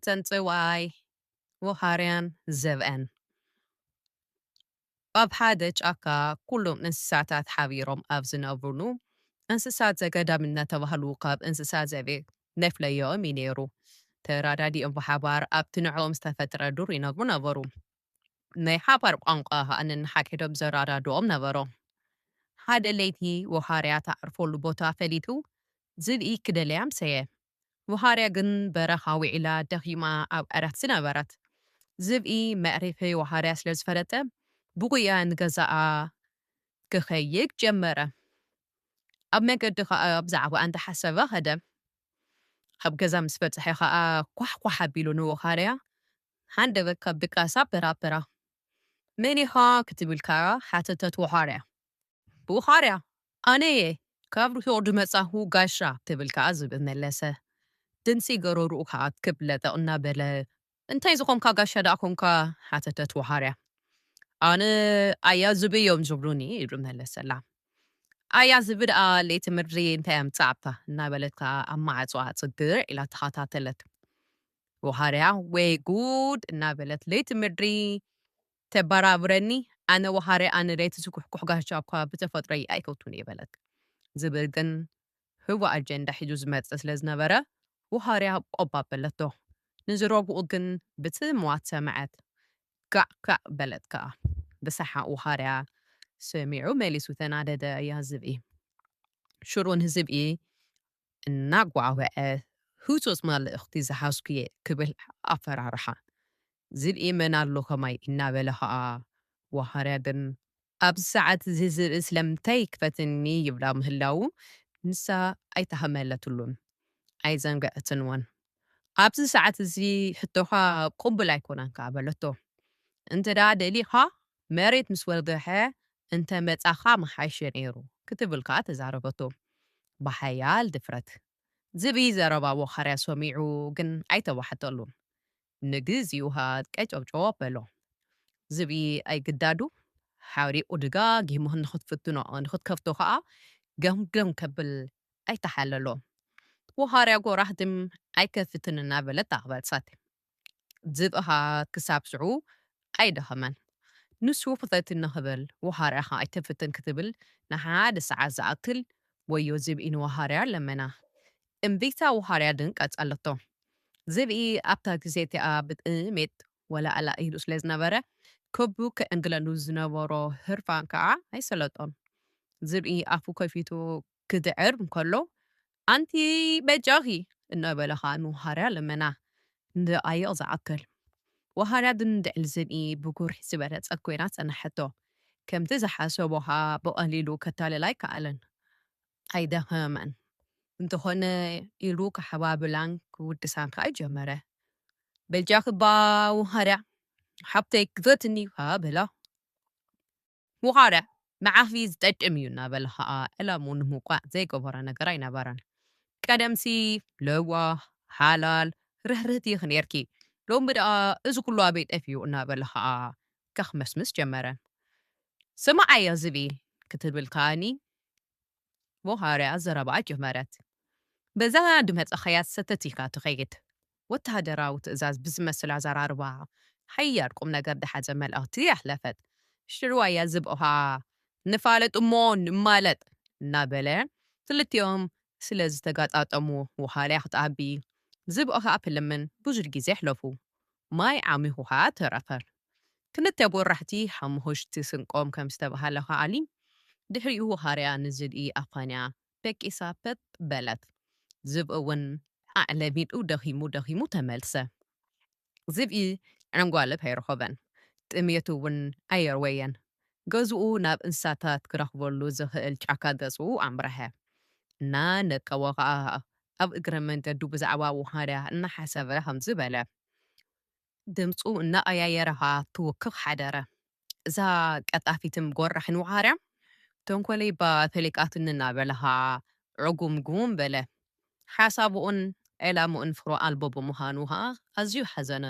ተንጽዋይ፣ ወኻርያን ዘብአን። ኣብ ሓደ ጫካ ኩሎም እንስሳታት ሓቢሮም ኣብ ዝነብሩሉ፣ እንስሳት ዘገዳም እናተባህሉ ካብ እንስሳ ዘቤት ነፍለዮም እዩ ነይሩ። ተራዳዲኦም ብሓባር ኣብቲ ንዕኦም ዝተፈጥረ ዱር ይነብሩ ነበሩ። ናይ ሓባር ቋንቋ ከኣ ነንሓድሕዶም ዘረዳድኦም ነበሮም። ሓደ ለይቲ ወኻርያ ተዕርፈሉ ቦታ ፈሊጡ ዝብኢ ክደልያ ኣምሰየ። ወኻርያ ግን በረኻ ውዒላ ደኺማ ኣብ ዕረፍቲ ነበረት። ዝብኢ መዕረፊ ወኻርያ ስለ ዝፈለጠ ብጉያ ንገዛኣ ክኸይድ ጀመረ። ኣብ መገዲ ከኣ ብዛዕባ እንዳሓሰበ ኸደ። ኣብ ገዛ ምስ በጽሐ ኸኣ ኳሕ ኳሕ ኣቢሉ ንወኻርያ ሃንደበት ካብ ድቃሳ በራበራ። "መን ኢኻ?" ክትብል ከኣ ሓተተት ወኻርያ። "ወኻርያ፣ ኣነ እየ፣ ካብ ርሑቕ ዝመጻኹ ጋሻ" ክብል ከኣ ዝብኢ መለሰ። ድምጺ ገረሩኡ ከኣ ክብ ለጠቕ እናበለ፣ "እንታይ ዝኾንካ ጋሻ ደኣ ኮንካ?" ሓተተት ወኻርያ። "ኣነ ኣያ ዝብኢ እዮም ዝብሉኒ" ኢሉ መለሰላ። ኣያ ዝብኢ ደኣ ለይቲ ምድሪ እንታይ ኣምጻኣታ እናበለት ከኣ ኣብ ማዕጾኣ ጽግዕ ኢላ ተኸታተለት። ወኻርያ፣ "ወይ ጉድ!" እናበለት፣ "ለይቲ ምድሪ ተበራብረኒ፣ ኣነ ወኻርያ፣ ኣነ ለይቲ ዝኩሕኩሕ ጋሻ እኳ ብተፈጥሮይ ኣይፈቱን እየ" በለት። ዝብኢ ግን ህቡእ ኣጀንዳ ሒዙ ዝመጽእ ስለ ዝነበረ፣ ወኻርያ ቆብ ኣበለቶ። ንዝረብኡ ግን ብጽምዋት ሰምዐት። ጋዕ ጋዕ በለት ከኣ። ብሰሓቕ ወኻርያ ሰሚዑ መሊሱ ተናደደ ኣያ ዝብኢ። ሽሩ ንዝብኢ እናጓዕወዐ፣ "ህጹጽ መልእኽቲ ዝሓዝኩ እየ" ክብል ኣፈራርሓ። ዝብኢ "መን ኣሎ ከማይ?" እናበለ ከኣ ወኻርያ ግን ኣብዚ ሰዓት እዚ ዝብኢ ስለምንታይ ክፈትኒ ይብላ ምህላዉ ንሳ ኣይተሃመለትሉን፣ ኣይዘንገዐትንዎን። "ኣብዚ ሰዓት እዚ ሕቶኻ ቅቡል ኣይኮነን" ከኣ በለቶ። "እንተ ደኣ ደሊኻ መሬት ምስ ወግሐ እንተ መጻኻ ምሓሸ ነይሩ" ክትብል ከኣ ተዛረበቶ። ብሓያል ድፍረት። ዝብኢ ዘረባ ወኻርያ ሰሚዑ ግን ኣይተዋሕጠሉን። ንግዚኡ ከኣ ቀጨብጨብ በሎ። ዝብኢ ኣይግዳዱ ሓሪቑ ደጋጊሙ ንኽትፍትኖ፣ ንኽትከፍቶ ከኣ ገምገም ከብል ኣይተሓለሎ። ወኻርያ ጎራሕ ድም ኣይከፍትን እናበለት ኣቕበልሳት። ዝብኢ ከኣ ክሳብ ሽዑ ኣይደኸመን። ንሱ ክፈትን ንኽብል ወኻርያ ከኣ ኣይተፍትን ክትብል ንሓደ ሰዓት ዝኣክል ወዮ ዝብኢ ንወኻርያ ለመና። እምቢታ ወኻርያ ግን ቀጸለቶ። ዝብኢ ኣብታ ግዜ እቲኣ ብጥሜት ወላእላ ኢሉ ስለ ዝነበረ፣ ከቡ ክዕንግለሉ ዝነበሮ ህርፋን ከኣ ኣይሰለጦን። ዝብኢ ኣፉ ከፊቱ ክድዕር እንከሎ፣ "ኣንቲ በጃኺ" እናበለ ከኣ ንወኻርያ ለመና። ንደቓይቕ ዝኣክል። ወኻርያ ግን ልዕሊ ዝብኢ ብጉርሒ ዝበለጸት ኮይና ጸንሐቶ። ከምቲ ዝሓሰቦ ከኣ ብቐሊሉ ከታልላ ኣይከኣለን። ኣይደኸመን። እንተኾነ ኢሉ ክሓባብላን ክውድሳን ከኣ ጀመረ። "በጃኺ እባ ወኻርያ ሓብተይ ክፈትኒ" ከኣ በላ። ወኻርያ ንዓኺ ዝጠቅም እዩ እናበለ ከኣ ዕላምኡ ንምውቃዕ ዘይገበሮ ነገር ኣይነበረን። ቀደምሲ ለዋህ፣ ሓላል፣ ርህርህቲ ኢኺ ነይርኪ። ሎሚ ደኣ እዚ ኩሉ ኣበይ ጠፊኡ? እናበለ ከኣ ከኽመስምስ ጀመረ። "ስማዕ ኣያ ዝብኢ" ክትብል ከኣኒ ወኻርያ ዘረባኣ ጀመረት። "በዛ ድመጸኻያ ሰተት ኢልካ ትኸይድ" ወተሃደራዊ ትእዛዝ ብዝመስል ኣዘራርባ ሓያል ቁም ነገር ዝሓዘ መልእኽቲ ኣሕለፈት። ሽሩ ኣያ ዝብኢ ከኣ "ንፋለጥ እሞ ንማለጥ" እናበለ ክልቲኦም ስለ ዝተጋጣጠሙ ወኻርያ ክትዓቢ ዝብኢ ከኣ ክልምን ብዙሕ ግዜ ኣሕለፉ። ማይ ዓሚኹ ከኣ ተረፈ። ክልተ ጎራሕቲ ሓሙኽሽቲ ስንቆም ከም ዝተባህለ ከኣኒ ድሕሪኡ ወኻርያ ንዝብኢ ኣፋንያ ደቂሳ ፐጥ በለት። ዝብኢ እውን ኣዕለሚጡ ደኺሙ ደኺሙ ተመልሰ። ዝብኢ ዕንጓልብ ኣይረኸበን። ጥሜቱ እውን ኣየርወየን። ገዝኡ ናብ እንስሳታት ክረኽበሉ ዝኽእል ጫካ ገጹ ኣምረሐ። እናነቀወ ከኣ ኣብ እግረ መንገዱ ብዛዕባ ወኻርያ እናሓሰበ ከምዚ በለ። ድምጹ እናቐያየረ ከኣ ትውክኽ ሓደረ። እዛ ቀጣፊትን ጎራሕን ወኻርያ ተንኮለይ እባ ፈሊጣትኒ እናበለ ከኣ ዕጉምጉም በለ። ሓሳቡኡን ዕላምኡን ፍረ ኣልቦ ብምዃኑ ከኣ ኣዝዩ ሓዘነ።